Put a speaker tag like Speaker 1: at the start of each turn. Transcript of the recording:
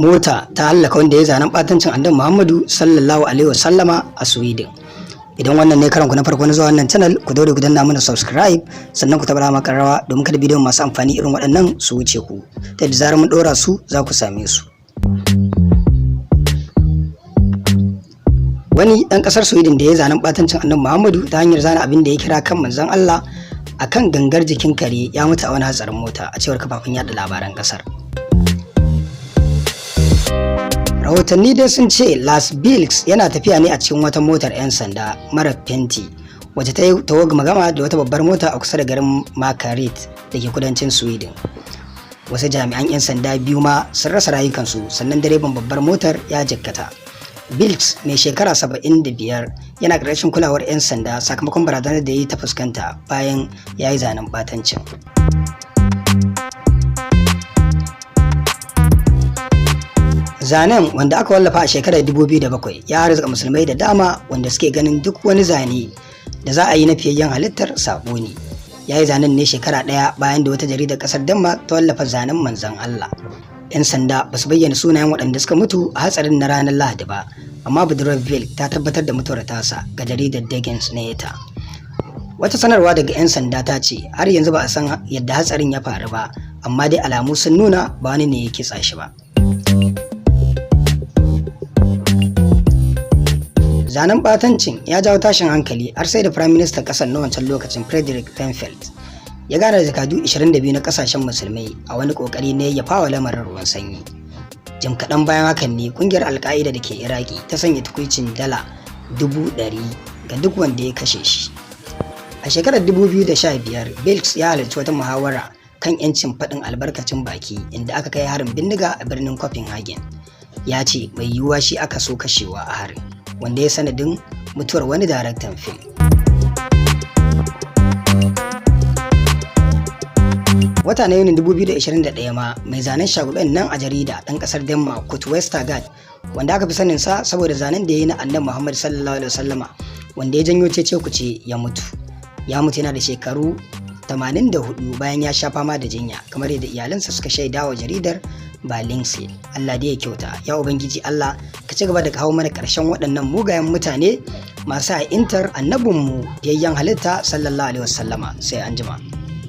Speaker 1: Mota ta hallaka wanda ya zanen batancin Annabi Muhammadu sallallahu alaihi wasallama a Sweden. Idan wannan ne karanku na farko na zuwa wannan channel, ku daure ku danna mana subscribe, sannan ku taɓa alamar rawa domin kada bidiyon masu amfani irin waɗannan su wuce ku. Ta yadda zarar mun ɗora su, za ku same su. Wani ɗan ƙasar Sweden da ya zanen batancin Annabi Muhammadu ta hanyar zana abin da ya kira kan manzon Allah a kan gangar jikin kare ya mutu a wani hatsarin mota, a cewar kafafen yada labaran ƙasar. Rahotanni dai sun ce Las Bilks yana tafiya ne a cikin wata motar 'yan sanda mara fenti wacce ta yi magama da wata babbar mota a kusa da garin Makarit da ke kudancin Sweden. Wasu jami'an 'yan sanda biyu ma sun rasa rayukansu, sannan direban babbar motar ya jikkata. Bilks mai shekara 75 yana ƙarshen kulawar 'yan sanda sakamakon barazanar da ya yi ta fuskanta bayan ya yi zanen batancin. Zanen, wanda aka wallafa a shekarar 2007, ya harzuka musulmai da dama wanda suke ganin duk wani zane da za a yi na fiyayyen halittar sabo ne. Ya yi zanen ne shekara ɗaya bayan da wata jaridar ƙasar Denmark ta wallafa zanen manzon Allah. 'Yan sanda ba su bayyana sunayen waɗanda suka mutu a hatsarin na ranar Lahadi ba, amma budurwar Bill ta tabbatar da mutuwar tasa ga jaridar Dagens Nyheter. Wata sanarwa daga 'yan sanda ta ce har yanzu ba a san yadda hatsarin ya faru ba, amma dai alamu sun nuna ba wani ne ya kitsa shi ba. Zanen batancin ya jawo tashin hankali har sai da Prime Minister kasar na wancan lokacin, Frederick Reinfeldt, ya gana da jakadu 22 na kasashen musulmai a wani kokari ne ya fawa lamarin ruwan sanyi. Jim kaɗan bayan hakan ne kungiyar Alka'ida da ke Iraki ta sanya tukuicin $100,000 ga duk wanda ya kashe shi. A shekarar 2015, Bilks ya halarci wata muhawara kan 'yancin faɗin albarkacin baki inda aka kai harin bindiga a birnin Copenhagen. Ya ce mai yiwuwa shi aka so kashewa a harin, wanda ya sanadin mutuwar wani daraktan fim. Wata na Yunin 2021 ma, mai zanen shaguben nan a jarida ɗan ƙasar Denmark, Kurt Westergaard, wanda aka fi sanin sa saboda zanen da ya yi na Annabi Muhammad sallallahu alaihi wasallama wanda ya janyo cece kuce, ya mutu. Ya mutu yana da shekaru 84 bayan ya sha fama da jinya, kamar yadda iyalansa suka shaida wa jaridar Berlingske. Allah dai ya kyauta. Ya Ubangiji Allah, ka ci gaba da kawo mana ƙarshen waɗannan mugayen mutane masu ha'intar annabinmu fiyayyen halitta sallallahu alaihi wasallama. Sai anjima.